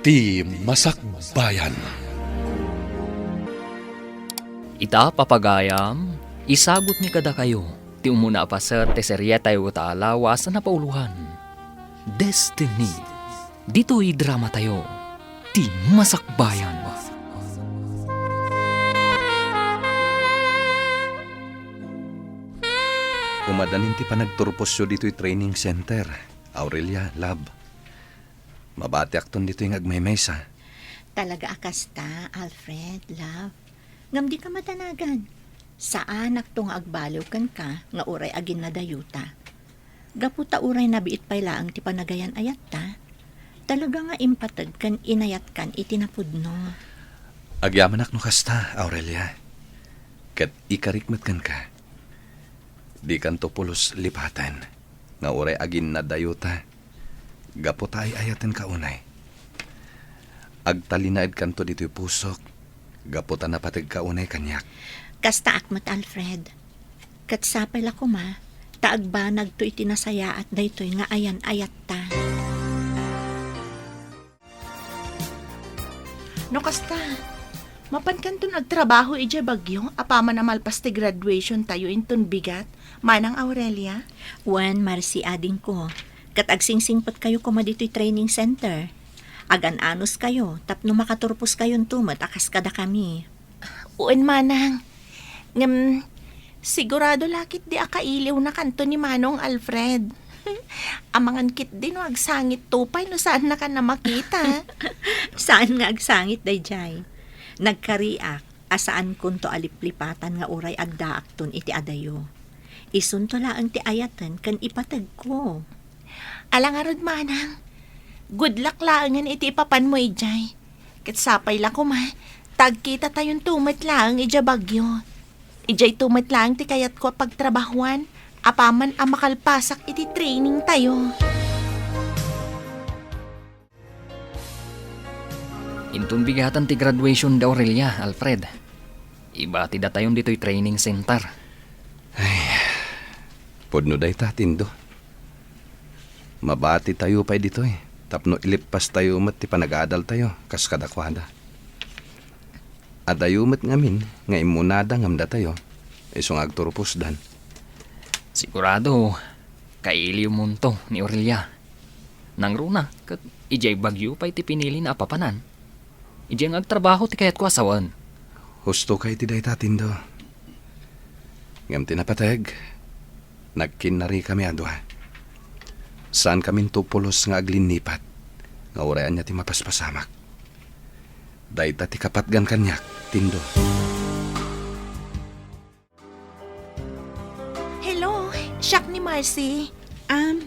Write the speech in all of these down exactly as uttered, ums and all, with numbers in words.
Ti Masakbayan. Ita, papagayam, isagutmi kadakayo ti umuna a paset ti serietayo ta a lawas a napauloan, Destiny. Ditoy dramatayo, Ti Masakbayan. Umadanin ti panagturposyo ditoy training center, Aurelia, love. Mabatiakton ditoy nga agmaymaysa. Talaga a kasta, Alfred, love. Ngem dika madanagan. Saanakto nga agbaliw kenka nga uray aginnadayota. Gapu ta uray nabiit pay laeng ti panagayan-ayatta, talaga nga impateg ken inayatkan iti napudno. Agyamanak no kasta, Aurelia. Ket ikarik met kenka. Dikanto pulos lipaten nga uray aginnadayota. Gapu ta ay-ayatenka unay. Agtalinaedkanto ditoy pusok, gapu ta napategka unay kaniak. Kastaak met, Alfred. Ket sapay la koma, ta agbanagto iti nasayaat daytoy nga ayan-ayatta. No kasta, mapankanton agtrabaho idiay Baguio apaman a malpas ti graduation tayo inton bigat, Manang Aurelia? Wen, Marcy, adingko. Ket agsingsingpetkayo koma ditoy training center. Agan-anoskayo tapno makaturposkayonto met a kas kadakami. Wen, Manang. Ngem, sigurado la ketdi a kailiwnakanto ni Manong Alfred. Amangan ketdi no agsangitto pay no saannakan a makita. Saan nga agsangit daydiay. Nagkariak a saankonto a liplipatan nga uray agdaakton iti adayo. Isunto laeng ti ayaten ken ipategko. Ala ngarud, Manang. Good luck laengen iti ipapanmo idiay. Ket sapay la koma, ta agkitatayonto met laeng idiay Baguio. Idiayto met laeng ti kayatko a pagtrabahuan, apaman a makalpasak iti training tayo. Inton bigatan ti graduation da Aurelia, Alfred, ibatidatayon ditoy training center. Ay, pudno dayta, Tindo. Mabatitayo pay ditoy tapno ileppastayo met ti panagadaltayo kas kadakuada. Adayo met ngamin nga immunada ngem datayo, isu nga agturposdan. Sigurado, kailiwmonto ni Aurelia. Nangruna, ket idiay Baguio pay ti pinilina a papanan. Idiay nga agtrabaho ti kayatko a sawen. Husto ka iti dayta, Tindo. Ngem ti napateg, nagkinnarikami a dua. Saankaminto pulos nga aglinnipat, nga uray ania ti mapaspasamak. Dayta ti kapatgan kaniak, Tindo. Hello, siak ni Marcy. Am,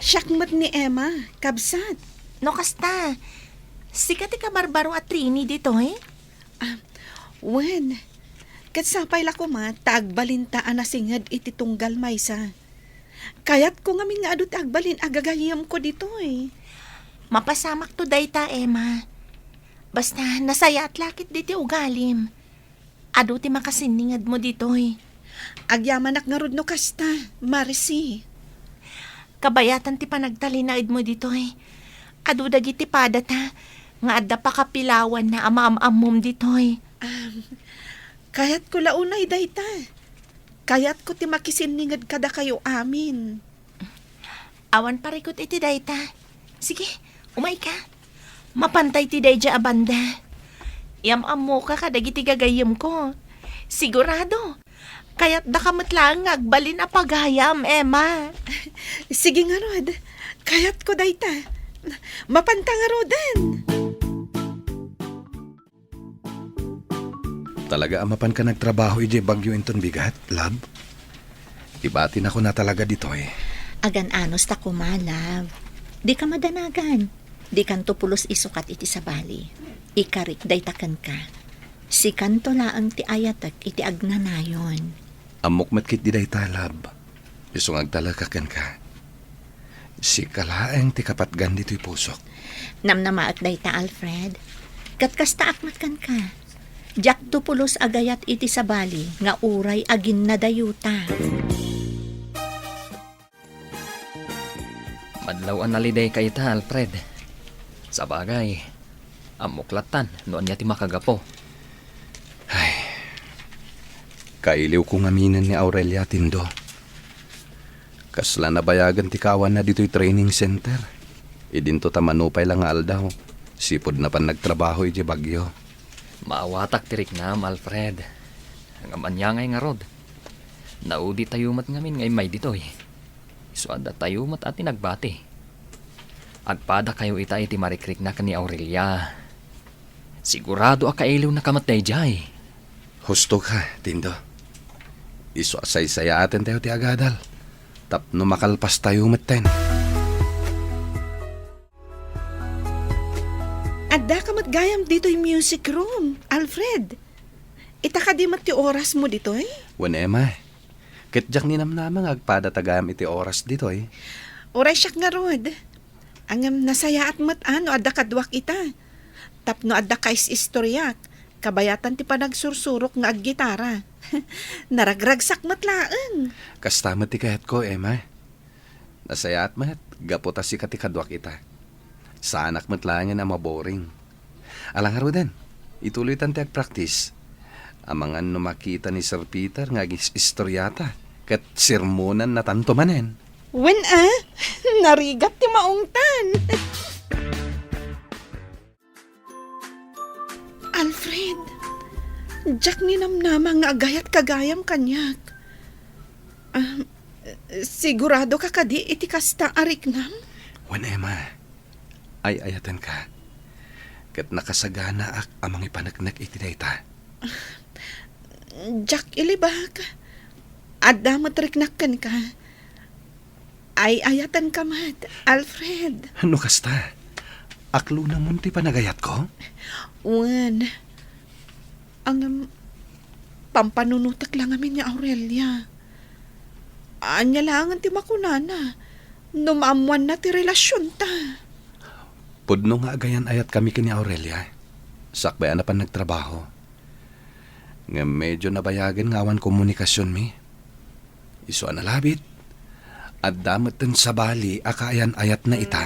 siak met ni Emma, kabsat. No kasta, sika ti kabarbaro a Trini ditoy? Ah, wen, ket sapay la koma ta agbalinta a nasinged iti tunggal maysa. Kayatko ngamin nga adu ti agbalin a gagayyemko ditoy. Mapasamakto dayta, Emma. Basta, nasayaat la ketdi ti ugalim. Adu ti makasinningedmo ditoy. Agyamanak ngarud no kasta, Marcy. Kabayatan ti panagtalinaedmo ditoy. Adu dagiti padata nga adda pakapilawanna a maam-ammom ditoy. Am, kayatko la unay dayta. Kayatko ti makisinninged kadakayo amin. Awan parikut iti dayta. Sige, umayka. Mapantay ti daydiay a banda. Yam-ammoka kadagiti gagayyemko. Sigurado, kayatdaka met laeng nga agbalin a pagayam, Emma. Sige ngarud, kayatko dayta. Mapanta ngaruden. Talaga a mapanka nagtrabaho idiay Baguio inton bigat, love? Ibatinakon a talaga ditoy. Agan-anos ta koma, love. Dika madanagan. Dikanto pulos isukat iti sabali. Ikarik dayta kenka. Sikanto laeng ti ayatek iti agnanayon. Ammok met ketdi dayta, love. Isu nga agtalek kenka. Sika laeng ti kapatgan ditoy pusok. Namnamaek dayta, Alfred. Ket kastaak met kenka. Diakto pulos a gayat iti sabali nga uray aginnadayota. Madlaw a nalidayka ita, Alfred. Sabagay, Ammok lattan no ania ti makagapu. Ay, kailiwko ngaminen ni Aurelia, Tindo. Kasla nabayagen ti kaawanna ditoy training center. Idinto ta manupay la nga aldaw, sipud napan nagtrabaho idiay Baguio. Maawatak ti riknam, Alfred. Ngem ania ngay ngarud? Nauditayo met ngamin nga immay ditoy. Isu a datayo met a ti nagbati. Agpadakayo ita iti marikrikna ken ni Aurelia. Sigurado a kailiwnaka met daydiay. Husto ka, Tindo. Isu a saysayaaten tayo ti agadal. Tapno makalpastayo metten. Addaka met gayam ditoy music room, Alfred. Ita kadi met ti orasmo ditoy? Wen, Emma. Ket diak ninamnama nga agpada ta gayam iti oras ditoy. Uray siak ngarud. Ngem nasayaat met a no adda kaduak ita. Tapno adda kais-istoriak, kabayatan ti panagsursurok nga aggitara. Naragragsak met laeng. Kasta met ti kayatko, Emma. Nasayaat met, gapu ta sika ti kaduak ita. Saanak met laengen a maboring. Ala ngaruden, ituloytan ti agpraktis. Amangan no makita ni Sir Peter nga agis-istoriata, ket sermonannatanto manen. Wen a, narigat ti maungtan. Alfred, diak ninamnama nga agayatka gayam kaniak. Ah, siguradoka kadi iti kasta a riknam? Wen, Emma, ay-ayatenka. Ket nakasaganaak a mangipaneknek iti dayta. Diak ilibak. Adda met riknak kenka. Ay-ayatenka met, Alfred. No kasta, aklonamon ti panagayatko? Wen. Ngem, pampanunotek la ngamin ni Aurelia. Ania laengen ti makunana no maammoanna ti relasionta? Pudno nga agayan-ayatkami ken ni Aurelia, sakbay a napan nagtrabaho. Ngem medio nabayagen nga awan komunikasionmi. Isu a nalabit, adda metten sabali a kaayan-ayatna ita.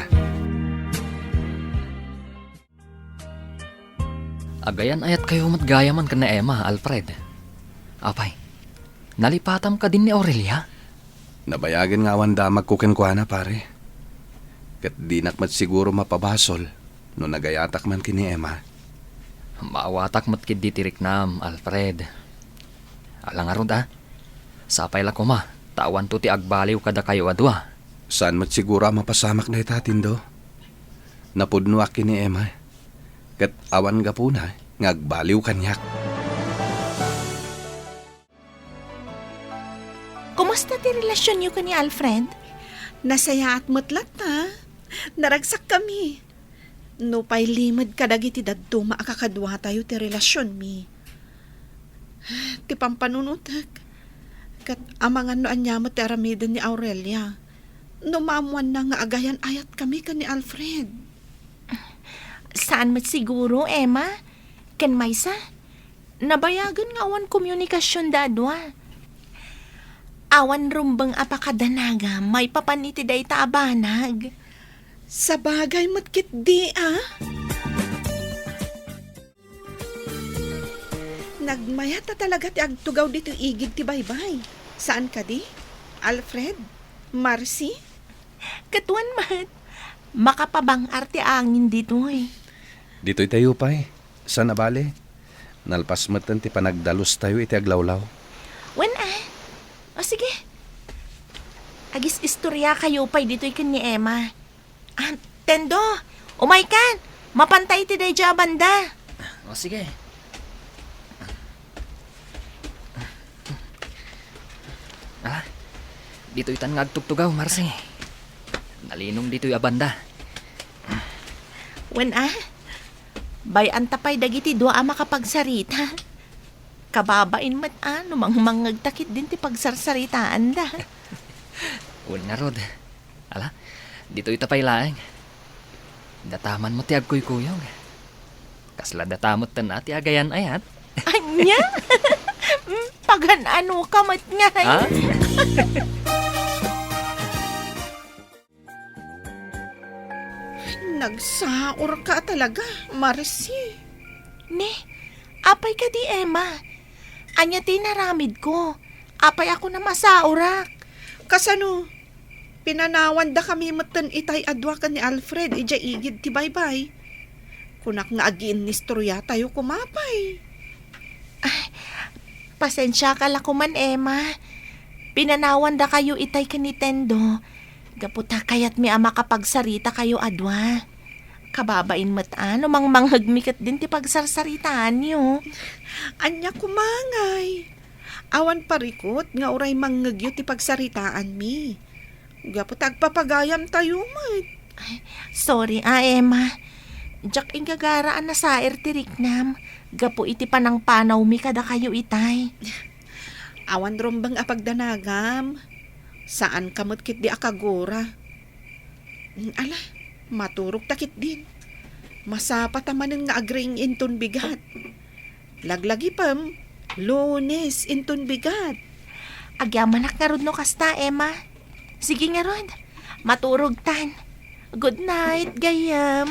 Agayan-ayatkayo met gayamen ken ni Emma, Alfred. Apay, nalipatam kadin ni Aurelia? Nabayagen nga awan damagko kenkuana, pare. Ket dinak met siguro mapabasol no nagayatak man ken ni Emma. Maawatak met ketdi ti riknam, Alfred. Ala ngarud a, sapay la koma ta awanto ti agbaliw kadakayo a dua. Saan met siguro a mapasamak dayta, Tindo. Napudnoak ken ni Emma, ket awan gapuna nga agbaliw kaniak. Kumusta ti relasionyo ken ni Alfred? Nasayaat met latta. Naragsakkami. Nupay limed kadagiti dadduma a kakaduatayo ti relasionmi. Ti pampanunotek, ket amangan no ania met ti aramiden ni Aurelia no maammoanna nga agayan-ayatkami ken ni Alfred. Saan met siguro, Emma. Ken maysa, nabayagen nga awan komunikasionda a dua. Awan rumbeng a pakadanagam maipapan iti dayta a banag. Sabagay met ketdi a. Nagmayat a talaga ti agtugaw ditoy igid ti baybay. Saan kadi? Alfred? Marcy? Ket wen met, makapabang-ar ti angin ditoy. Ditoy tayo pay. Saan a bale, nalpas metten ti panagdalustayo iti aglawlaw. Wen a. O sige. Agis-istoriakayo pay ditoy ken ni Emma. Ah, Tendo, umaykan. Mapanta iti daydiay a banda. O, sige. Ah, ditoy tan nga agtugtugaw, Marcy. Nalinong ditoy a banda. Wen a, bay-anta pay dagiti dua a makapagsarita. Kababain met a no mangmangngegta ketdin ti pagsarsaritaanda. Wen ngarud. Ala, ditoy ta pay laeng. Dataman met ti agkuykuyog. Kasla datamet ten a ti agayan-ayat. Ania? Mm, pagan-anoka met ngay? Ha? Nagsaurka talaga, Marci. Ne, apay kadi, Emma? Ania ti inaramidko? Apay a kunam a saurak? Kasano? Pinanawandakami metten itay a dua ken ni Alfred idiay igid ti baybay. Kunak nga agiinnistoriatayo koma pay. Ay, pasensiaka la koman, Emma. Pinanawandakayo itay ken ni Tendo. Gapu ta kayatmi a makapagsaritakayo a dua. Kababain met a no mangmanghegmi ketdin ti pagsarsaritaanyo. Ania koma ngay? Awan parikut nga uray mangngegyo ti pagsaritaanmi. Gapu ta agpapagayamtayo met. Ay, sorry a, Emma. Diak inggagara a nasair ti riknam gapu iti panangpanawmi kadakayo itay. Awan rumbeng a pagdanagam. Saanka met ketdi a kagura. Mm, ala, maturogta ketdin. Masapata manen nga agriing inton bigat. Laglagipem, Lunes inton bigat. Agyamanak ngarud no kasta, Emma. Sige ngarud, maturogtan. Good night, gayyem.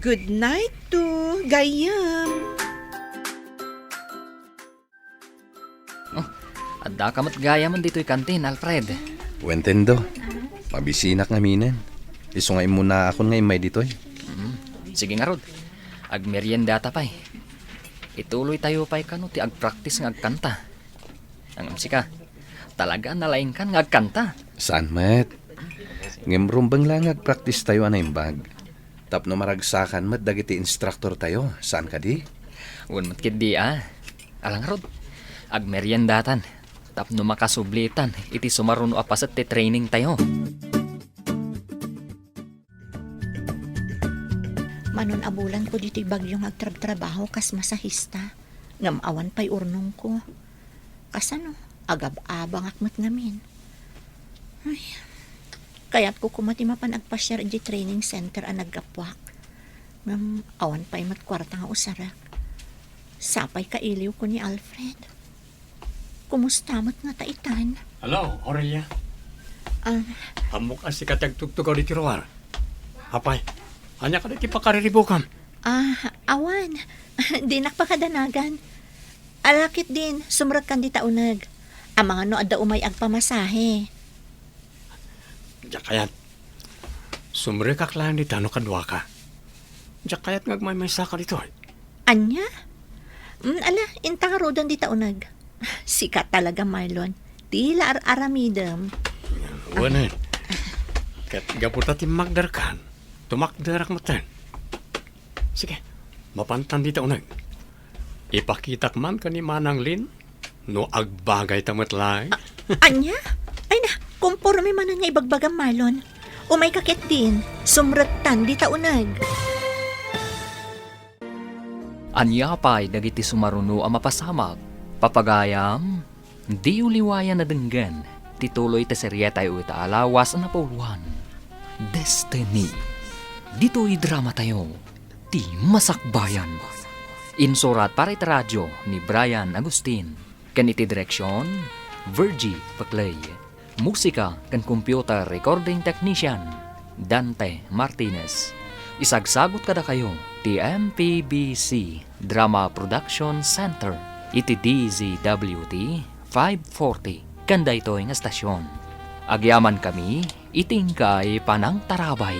Good night too, gayyem. Oh, addaka met gayamen ditoy kantin, Alfred. Wen Tendo, mabisinak ngaminen. Isu nga immunaakon nga immay ditoy. Mm. Sige ngarud, agmeriendata pay. Ituloytayo pay kano ti agpraktis nga agkanta. Ngem sika, talaga a nalaingkan nga agkanta. Saan met? Ngem rumbeng la nga agpraktistayo a naimbag. Tapno maragsakan met dagiti instruktortayo, saan kadi? Wen met ketdi a. Ala ngarud, agmeriendatan tapno makasublitan iti sumaruno a paset ti trainingtayo. Manon a bulanko ditoy Baguio nga agtrabtrabaho kas masahista, ngem awan pay urnongko. Kasano, agab-abangak met ngamin. Ay, kayatko koma ti mapan agpasiar idiay training center a naggapuak. Ngem awan pay met kuarta nga usarek. Sapay kailiwko ni Alfred. Kumusta met ngata itan? Hello, Aurelia. Ah. Ammok a sika ti agtugtugaw ditoy ruar. Apay, ania kadi ti pakariribukam? Ah, awan. Dinak pakadanagan. Ala ketdin, sumrekkan dita uneg. Amangan no adda umay agpamasahe. Diak kayat. Sumrekak laeng dita no kaduaka. Diak kayat nga agmaymaysaka ditoy. Ania? Mm, ala, inta ngaruden dita uneg. Sika talaga, Marlon. Ti la ar-aramidem. Wen, eh. Ket gapu ta timmakderkan, tumakderak metten. Sige, mapantan dita uneg. Ipakitak man ken ni Manang Lin no agbagayta met laeng. A-, ania? Ay na, komporme manen nga ibagbagam, Marlon. Umayka ketdin, sumrektan dita uneg. Ania pay dagiti sumaruno a mapasamak? Papagayam, diyo liwayan a denggen ti tuloy ti serietayo ita a lawas a napauluan, Destiny. Ditoy dramatayo, Ti Masakbayan. Insurat para iti radio ni Brian Agustin, ken iti direksion, Virgie Paclay. Musika ken computer recording technician, Dante Martinez. Isagsagut kadakayo ti M P B C Drama Production Center iti D Z W T five forty ken daytoy nga estasion. Agyamankami iti inkay panangtarabay.